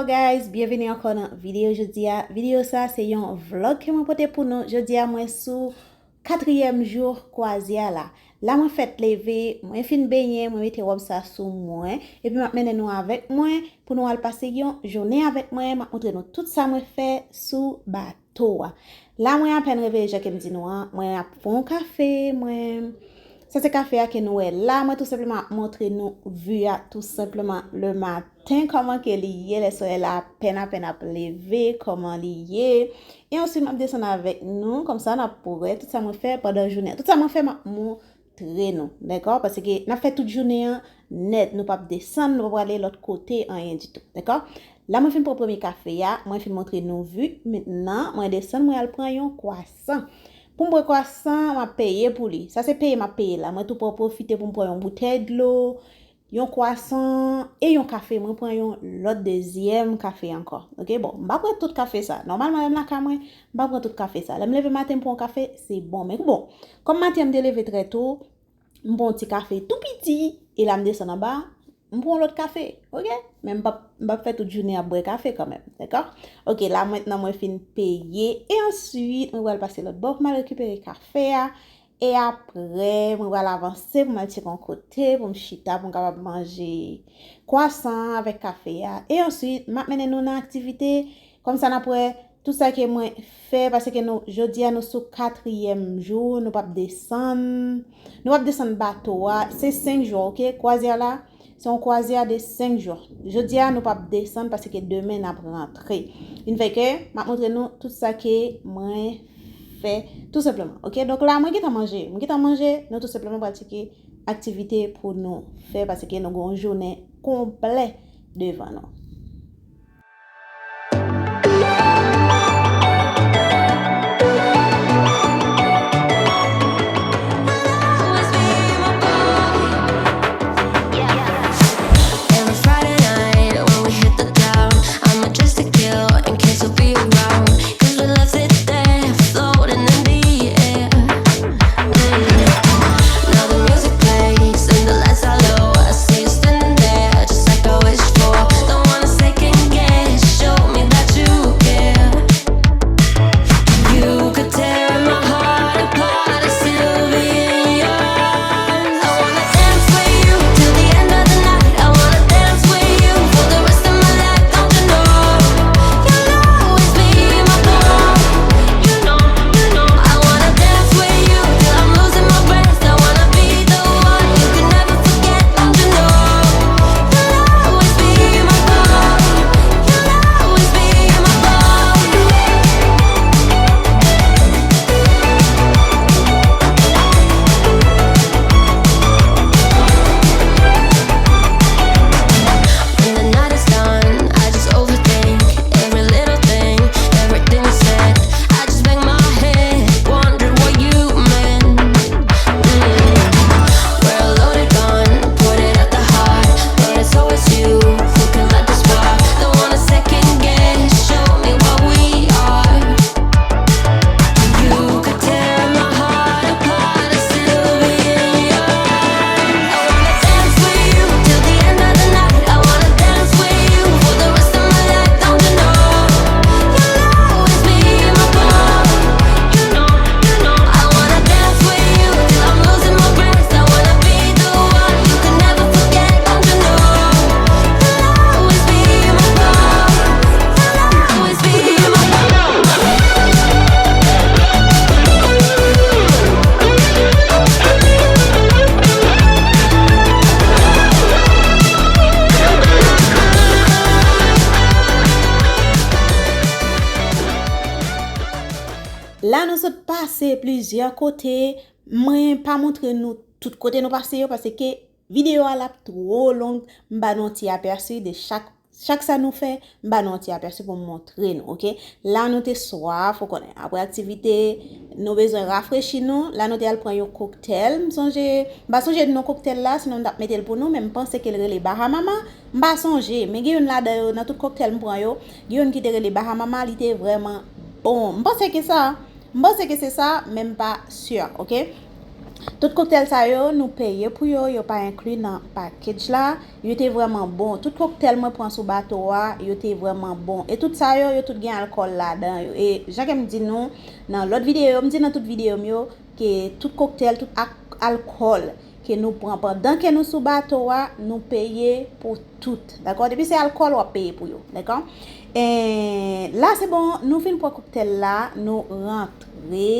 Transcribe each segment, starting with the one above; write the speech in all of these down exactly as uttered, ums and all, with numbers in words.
Guys, byenveni ankò nan videyo jodi a. Videyo sa se yon vlog ke mwen pote pou nou. Jodi a mwen sou katriyèm jou kwazyè la. La mwen fèk leve, mwen fin benyen, mwen mete wòb sa sou mwen, epi m ap mennen nou avèk mwen pou nou al pase yon jounen avèk mwen. M ap montre nou tout sa mwen fè sou bato a. La mwen apèn reveye, jan ke m di nou an, mwen ap fè yon kafe, mwen. Sa se kafe a ke nou wè la, mwen tou senpleman ap montre nou vi a tou senpleman le maten, kòman ke li ye, lè solèy la apèn, apèn ap leve, kòman li ye. E answit, m ap desann avèk nou, kòmsa n ap wè tout sa mwen fè pandan jounen an. Tout sa mwen fè, m ap montre nou, dakò? Paske n ap fè tout jounen an nèt, nou p ap desann, nou p ap prale lòt kote, anyen ditou, dakò? La mwen fin pran premye kafe a, mwen fin montre nou vi, mentnan, mwen desann, mwen al pran yon kwasan. Pou m pran kwasan, m ap peye pou li. Sa se peye m ap peye la. Mwen tou pran pwofite pou m pran yon boutèy dlo, yon kwasan e yon kafe. Mwen pran yon lòt dezyèm kafe ankò. Oke, bon, m pa pran tout kafe sa. Nòmalman, lè m lakay mwen, m pa pran tout kafe sa. Lè m leve maten, m pran yon kafe, se bon. Men bon, kòm maten an m te leve trè to, m pran yon ti kafe tou piti, e la m desann anba, m pran yon lòt kafe, oke? Men m p ap, m p ap fè tout jounen ap bwè kafe kanmenm, dakò? Oke, la mentnan mwen fin peye, e answit, mwen pral pase lòt bò pou m al rekipere kafe a, e apre, mwen pral avanse pou m al tcheke yon kote, pou m chita, pou m kapab manje kwasan an avèk kafe a, e answit, m ap mennen nou nan aktivite, kòmsa n ap wè tout sa ke mwen fè, paske nou, jodi a nou sou katriyèm jou, nou p ap desann, nou p ap desann bato a, se senk jou, oke? Kwazyè la, se yon kwazyè de senk jou. Jodi a, nou p ap desann paske demen n ap rantre. Vin fè ke, m ap montre nou tout sa ke mwen fè, tou senpleman, oke? Donk la, mwen gentan manje, mwen gentan manje, nou tou senpleman pral tcheke aktivite pou nou fè, paske nou gen yon jounen konplè devan nou. La nou sot pase plizyè kote, mwen pa montre nou tout kote nou pase yo, paske videyo a l ap twò long, m ba nou yon ti apèsi de chak, chak sa nou fè, m ba nou yon ti apèsi pou m montre nou, oke? La nou te swaf, ou konnen, apre aktivite, nou bezwen rafrechi nou, la nou te al pran yon koktèl, m sonje, m pa sonje non koktèl la, sinon m t ap mete l pou nou, men m panse ke l rele Bahamama, m pa sonje, men gen youn ladan yo, nan tout koktèl m pran yo, gen youn ki te rele Bahamama, li te vrèman bon. M panse ke sa, m panse ke se sa, men m pa si, oke? Tout koktèl sa yo, nou peye pou yo, yo pa enkli nan package la. Yo te vrèman bon. Tout koktèl mwen pran sou bato a, yo te vrèman bon. E tout sa yo, yo tout gen alkòl ladan yo. E jan ke m di nou nan lòt videyo yo, m di nan tout videyo m yo, ke tout koktèl, tout ak-, alkòl ke nou pran pandan ke nou sou bato a, nou peye pou tout. Dakò? Depi se alkòl, w ap peye pou yo. Dakò? E la, se bon, nou fin pran koktèl la, nou rantre.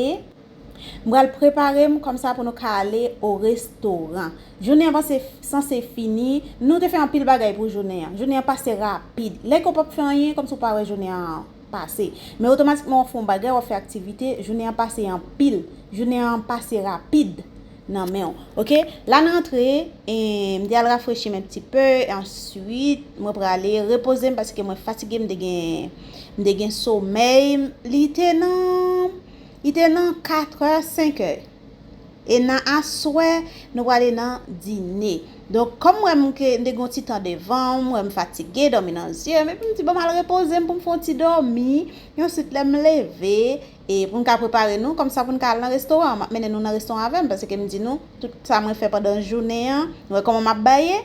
M pral prepare m kòmsa pou nou ka ale o restoran. Jounen an panse, sanse fini. Nou te fè anpil bagay pou jounen an. Jounen an pase rapid. Lè ke w p ap fè anyen, kòmsi w pa wè jounen an pase. Men otomatikman w ap fè yon bagay, w ap fè aktivite, jounen an pase anpil. Jounen an pase rapid nan men w. Oke? La n rantre, e, m te al rafrechi m un petit peu, answit, mwen prale repoze m paske mwen fatige, m te gen, m te gen somèy, li te nan, li te nan katrè, senkè. E nan aswè, nou prale nan dine. Donk, kòm m wè m ke m te gen yon ti tan devan m, m wè m fatige, dòmi nan zye m, epi m di, "Bon, m al repoze m pou m fè yon ti dòmi." Answit, lè m leve, e pou n ka prepare nou, kòmsa pou n ka al nan restoran an. M ap mennen nou nan restoran avè m, paske m di nou, tout sa mwen fè pandan jounen an, nou wè kòman m ap baye?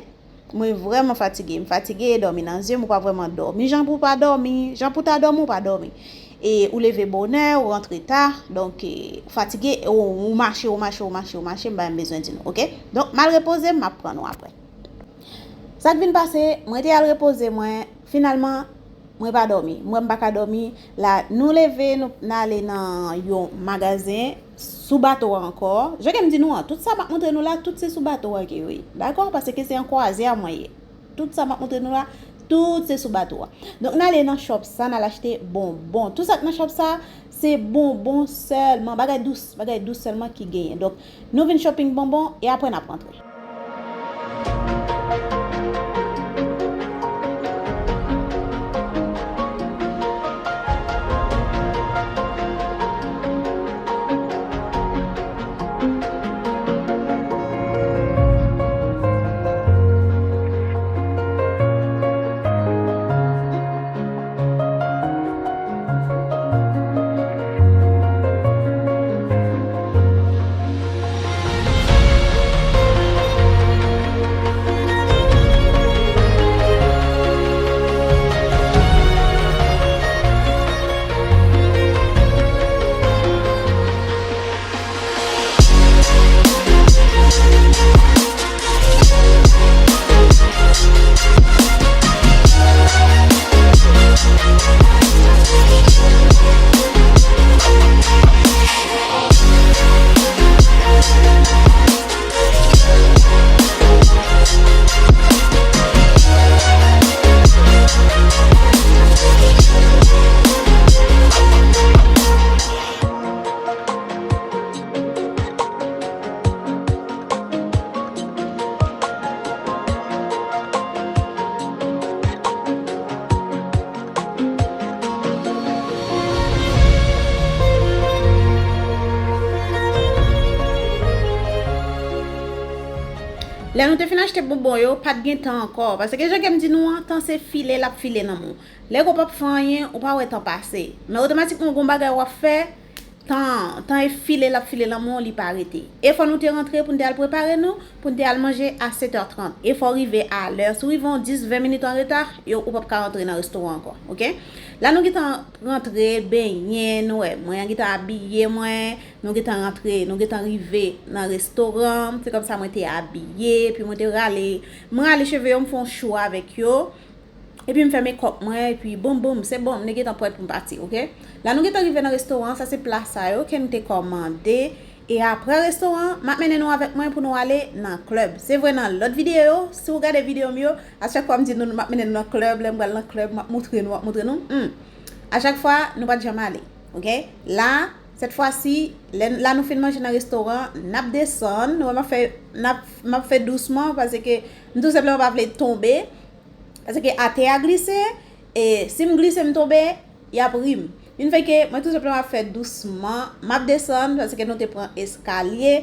Mwen vrèman fatige. M fatige e dòmi nan zye m, ou pa vrèman dòmi. Jan pou w pa dòmi, jan pou w ta dòmi, ou pa dòmi. E ou leve bonè, ou rantre ta, donk, e, ou fatige, e ou, ou mache, ou mache, ou mache, ou mache, m pa menm bezwen di nou, oke? Donk, m al repoze m, m ap pran nou apre. Sa k vin pase, mwen te al repoze mwen, finalman, mwen pa dòmi. Mwen, m pa ka dòmi. La, nou leve, nou, n ale nan yon magazen sou bato a ankò. Jan ke m di nou an, tout sa m ap montre nou la, tout se sou bato a ke yo ye. Dakò? Paske se yon kwazyè mwen ye. Tout sa m ap montre nou la, tout se sou bato a. Donk, n ale nan shop sa, n al achte bonbon. Tout sa k nan shop sa, se bonbon sèlman. Bagay dous, bagay dous sèlman ki genyen. Donk, nou vin shopping bonbon e apre n ap rantre. Lè nou te fin achte bonbon yo, pa t gen tan ankò. Paske jan ke m di nou an, tan se file, l ap file nan men w. Lè ke w p ap fè anyen, ou pa wè tan pase. Men otomatikman, gon bagay w ap fè, tan, tan e file, l ap file nan men w, li pa rete. E fò nou te rantre pou n te al prepare nou, pou n te al manje a sèt è trant. E fò w rive a lè. Si w rive yon dis, ven minit an reta, yo, ou p ap ka rantre nan restoran ankò, oke? La nou gentan rantre, benyen, nou wè, mwen gentan abiye mwen, nou gentan rantre, nou gentan rive nan restoran, se kòmsa mwen te abiye, epi mwen te rale, mwen rale cheve yo, m fè yon chou avèk yo. Epi m fè mekòp mwen, epi boum boum, se bon, m te gentan prèt pou m pati, oke? La nou gentan rive nan restoran an, sa se pla sa yo ke nou te kòmande. E apre restoran an, m ap mennen nou avèk mwen pou nou ale nan klèb. Se vre nan lòt videyo yo, si w gade videyo m yo, a chak fwa m di nou, m ap mennen nou nan klèb, lè m pral nan klèb, m ap montre nou, m ap montre nou. Hmm. A chak fwa, nou pa t janm ale, oke? La, sèt fwa si, lè, la nou fin manje nan restoran, n ap desann, nou wè m ap fè, n ap, m ap fè dousman, paske m tou senpleman pa vle tonbe. Paske atè a glise, e si m glise m tonbe, y ap ri m. Vin fè ke mwen tou senpleman ap fè dousman, m ap desann, paske nou te pran eskalye.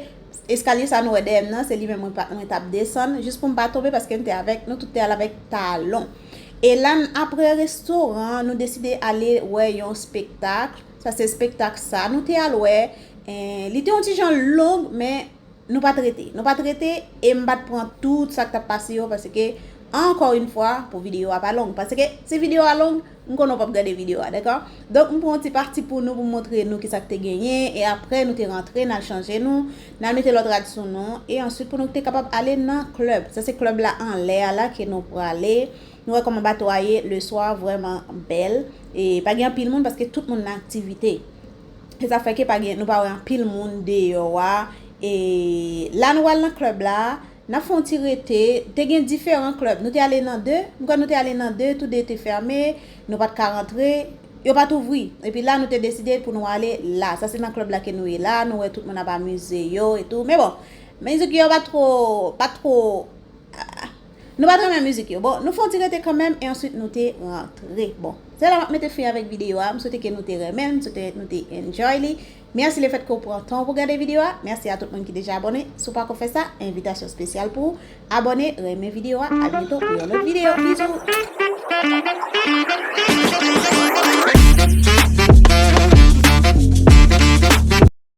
Eskalye sa nou wè dèyè m nan, se li menm mwen pa, mwen t ap desann, jis pou m pa tonbe, paske m te avèk, nou tout te al avèk talon. E la, n, apre restoran, nou deside ale wè yon espektak. Sa se espektak sa nou te al wè. E, li te yon ti jan long, men Nou pa t rete. Nou pa t rete e m pa t pran tout sa k t ap pase yo paske, ankò yon fwa, pou videyo a pa long. Paske si videyo a long, m konnen w p ap gade videyo a, dakò? Donk, m pran yon ti pati pou nou, pou m montre nou kisa k te genyen, e apre, nou te rantre, n al chanje nou, n al mete lòt rad sou nou, e answit, pou nou te kapab ale nan klèb. Sa se klèb la anlè a la ke nou prale. Nou wè kòman bato a ye, le swa, vrèman bèl. E pa gen anpil moun paske tout moun nan aktivite. Se sa fè ke pa gen, nou pa wè anpil moun deyò a. E la nou al nan klèb la, n ap fè yon ti rete. Te gen diferan klèb. Nou te ale nan de, m kwè nou te ale nan de, tou de te fèmen, nou pa t ka rantre, yo pa t ouvri. Epi la, nou te deside pou nou ale la. Sa se nan klèb la ke nou ye la, nou wè tout moun ap amize yo e tou. Men bon, mizik yo pa two, pa two, ah, nou pa t renmen mizik yo. Bon, nou fè yon ti rete kanmenm e answit nou te rantre. Bon, se la m ap mete fen avèk videyo a. M swete ke nou te renmen l, m swete nou te enjoy li. Mèsi lefèt ke w pran tan w pou gade videyo a. Mèsi a tout moun ki deja abòne. Si w pako fè sa, envitasyon espesyal pou w. Abòne, renmen videyo a. A byento pou yon lòt videyo. Bizou!